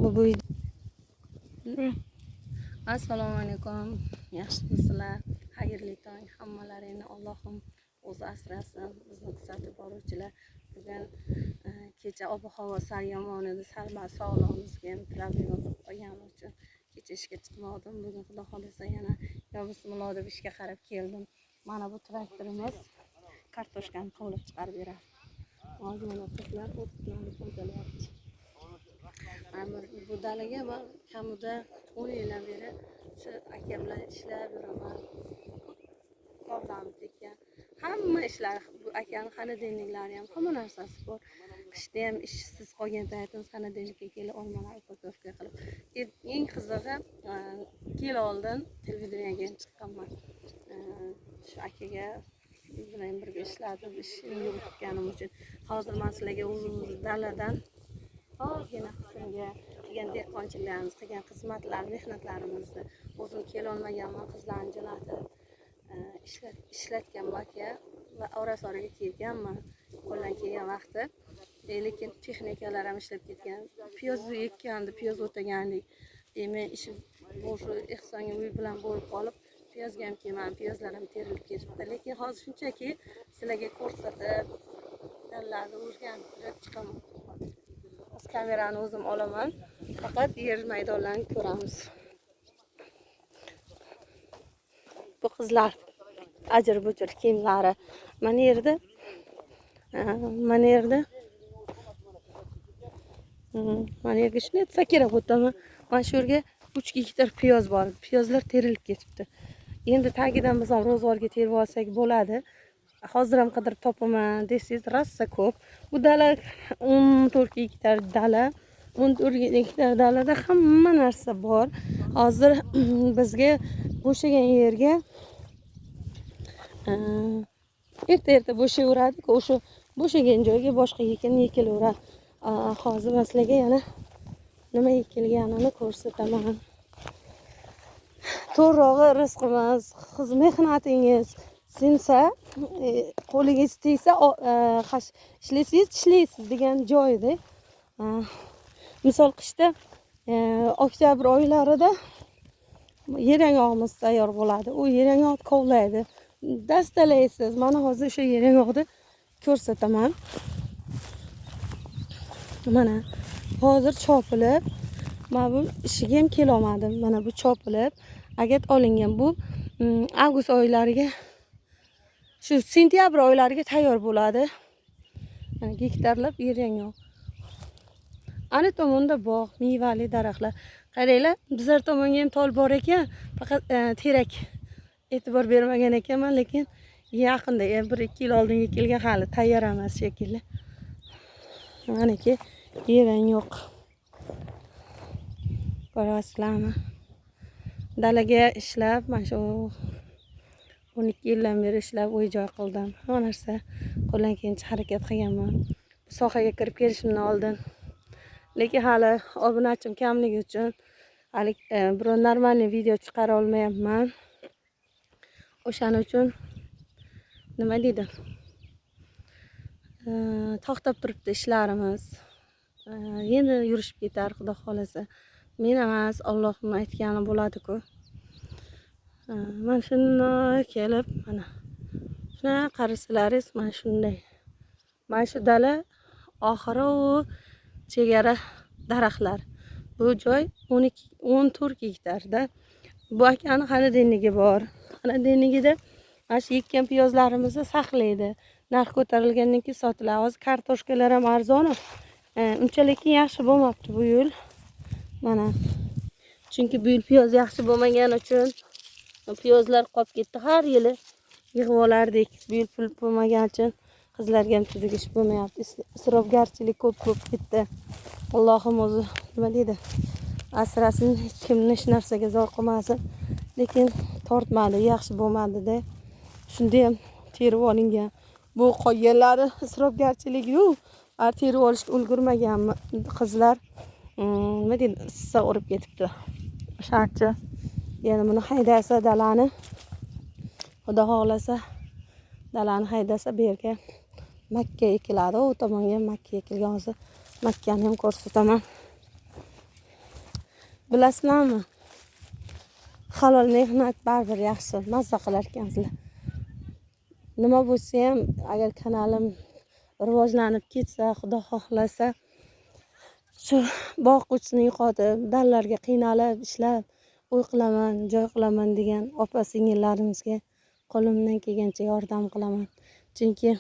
Bu Assalomu alaykum. Yaxshimisizlar? Xayrli tong hammalaringni Allohim o'zi asrasin. Bizni kuzatib boruvchilar. Bugun kecha ob-havo sal yomon edi. Sal sog'lig'imizga ham problema bo'lib qolgani uchun kecha ishga chiqmadim. Bugun Xudo xohlasa yana yo bismillah deb ishga qarab keldim. Mana bu traktorimiz kartoshkani kovlab chiqarib beradi. Hozir mana qizlar o'tlarni tozalayapti. Mana bu dalaga man kamida 10 yildan beri shu aka bilan ishlab yuraman. Kovlanib tekkan. Hamma ishlar bu akani xonadonliklari ham hamma narsasi bor. Qishda ham ishsiz qolgan paytimiz xonadonlikka kelib olmalar упаковка qilib. Eng qizig'i 2 yil oldin televideniyaga ham chiqqanman. Shu akaga bilan birga ishladim, ishimni yuritganim uchun. Hozir man sizlarga o'zimiz daladan ozgina qismga qilgan dehqonchiliklarimiz, qilgan xizmatlar, mehnatlarimizni o'zim kelolmaganman, qizlarni jo'natib ishlatgan bu aka va ora-soraga kelganman qo'ldan kelgan vaqti. Lekin texnikalar ham ishlab ketgan. Piyoz ekkandi, piyoz o'tagandik. Men ishim shu Ehsonga uy bilan bo'lib qolib, piyozga ham kelmadim, piyozlar ham terilib ketibdi. Lekin hozir shunchaki sizlarga ko'rsatib, dalalarni o'rgantirib chiqaman. Hozir kamerani o'zim olaman. Faqat yer maydonlarini ko'ramiz. Bu qizlar ajir-bujir kiyimlari. Mana yerda, mana yerda. Mana yerga shunday desa kerak o'taman. Mana shu yerga 3 gektar piyoz bor. Piyozlar terilib ketibdi. Endi tagidan biz ham ro'zg'orga terib olsak bo'ladi. Hozir ham qidirib topaman desangiz rosa ko'p. Bu dala 14 gektar dala. 14 gektar dalada hamma narsa bor. Hozir bizga bo'shagan yerga erta-erta bo'shayveradi-ku, o'sha bo'shagan joyga boshqa ekin ekilaveradi. Hozir men sizlarga yana nima ekilganini ko'rsataman. To'g'rog'i rizqimiz, qiz mehnatingiz sinsa, qo'lingiz tegsa, ishlasangiz tishlaysiz degan joyda. Misol qishda oktyabr oylarida yer yong'og'imiz tayyor bo'ladi. U yer yong'oq kovlaydi. Dastalaysiz. Mana hozir o'sha yer yong'oqni ko'rsataman. Mana hozir chopilib, mana bu ishiga ham kela olmadim. Mana bu chopilib, agar olingan bu avgust oylariga, shu sentyabr oylariga tayyor bo'ladi. Mana gektarlab yer yong'oq. Ana tomonda bog', mevali daraxtlar. Qaranglar, bizlar tomonga ham tol bor ekan, faqat terak e'tibor bermagan ekanman, lekin yaqinda, 1-2 yil oldin ekilgan, hali tayyor emas shekilli. Manaki yer yo'q. Ko'rasizlarmi? Dalaga ishlab, mana shu 12 yildan beri ishlab uy joy qildim. Hamma narsa qo'ldan kelgancha harakat qilganman. Bu sohaga kirib kelishimdan oldin. Lekin hali obunachim kamligi uchun hali biror normalniy video chiqara olmayapman. O'shaning uchun nima deydi? To'xtab turibdi ishlarimiz. Endi yurishib ketar, Xudo xolasa. Men emas, Allohning aytgani bo'ladi-ku. Mana shunday kelib, mana shunaqa qarasalaringiz, mana shunday. Mana shu dala oxiri u chegara daraxtlar. Bu joy 14 gektarda. Bu akani xonadonligi bor. Xonadonligida mana shu ekkan piyozlarimizni saqlaydi. Narx ko'tarilgandan keyin sotiladi. Hozir kartoshkalar ham arzon. Unchalik yaxshi bo'lmabdi bu yil. Mana. Chunki bu yil piyoz yaxshi bo'lmagani uchun piyozlar qolib ketdi. Har yili yig'ib olardik. Bu yil pul bo'lmagani uchun qizlarga ham tuzuk ish bo'lmayapti. Isrofgarchilik ko'p bo'lib ketdi. Allohim o'zi nima deydi? Asrasin, hech kimni hech narsaga zor qilmasin. Lekin tortmadi, yaxshi bo'lmadi-da. Shunda ham terib olingan. Bu qolganlari isrofgarchilik-yu, terib olishga ulgurmagan qizlar, nima deydi, issiq urib ketibdi. O'shancha yana buni haydasa dalani, Xudo xohlasa dalani haydasa bu yerga makka ekiladi. U tomonga ham makka ekilgan. Hozir makkani ham ko'rsataman. Bilasizlarmi? Halol mehnat baribir yaxshi, mazza qilar ekansizlar. Nima bo'lsa ham, agar kanalim rivojlanib ketsa, Xudo xohlasa, shu boquvchisini yo'qotib, dalalarga qiynalib ishlab, uy qilaman, joy qilaman degan opa singillarimizga qo'limdan kelgancha yordam qilaman. Chunki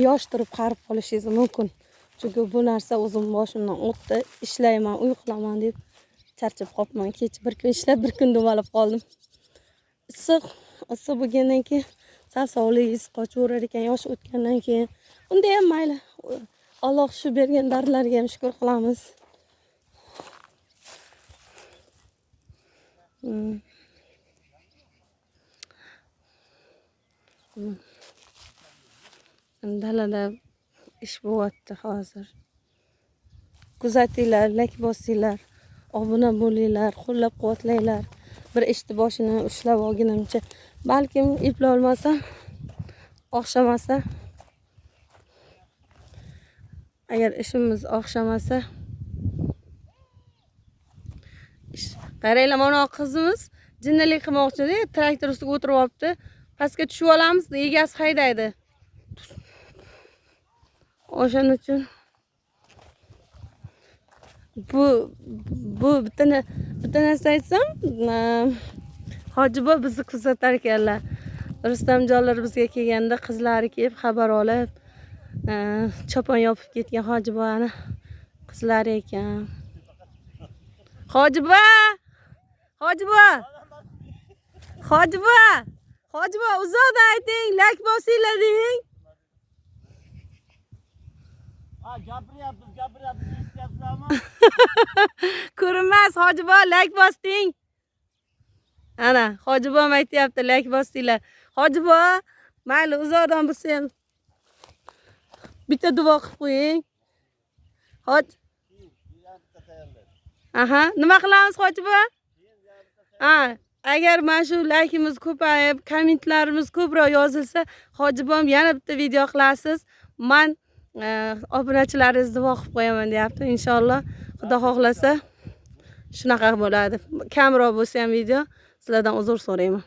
yosh turib qarib qolishingiz mumkin. Chunki bu narsa o'zim boshimdan o'tdi. Ishlayman, uy qilaman deb charchab qolibman. Kech bir kun ishlab, bir kun dumalab qoldim. Issiq, issiq bo'lgandan keyin sal sog'ligingiz qochaverar ekan, yosh o'tgandan keyin. Unda ham mayli. Alloh shu bergan dardlarga ham shukr qilamiz. Dalada ish bo'lyapti hozir. Kuzatinglar, like bosinglar, obuna bo'linglar, qo'llab-quvvatlanglar. Bir ishni boshini ushlab olgunimcha, balkim eplay olmasam, o'xshamasa, agar ishimiz o'xshamasa, ish. Qaranglar, mana qizimiz jinnilik qilmoqchi-da, traktor ustiga o'tirib olibdi. Pastga tushib olamiz, egasi haydaydi. O'shaning uchun bu bitta narsa aytsam, Hoji buva bizni kuzatar ekanlar. Rustamjonlar bizga kelganda qizlari kelib xabar olib, chopon yopib ketgan Hoji buvani qizlari ekan. Hoji buva! Hoji buva! Hoji buva! Hoji buva, uzoqdan ayting, like bosinglar deng. Ha, gapiryapmiz, gapiryapmiz, eshityapsizlarmi? Ko'rinmas, Hoji buva, like bosding. Ana, Hoji buvam aytyapti, like bosdinglar. Hoji buva, mayli uzoqdan bo'lsa ham bitta duo qilib qo'ying. Hoj. Aha, nima qilamiz Hoji buva? Ha, agar mana shu laykimiz ko'payib, kommentlarimiz ko'proq yozilsa, Hoji buvam yana bitta video qilasiz. Men obunachilaringizni duo qilib qo'yaman deyapti. Inshaalloh, Xudo xohlasa shunaqa bo'ladi. Kamroq bo'lsa ham video, sizlardan uzr so'rayman.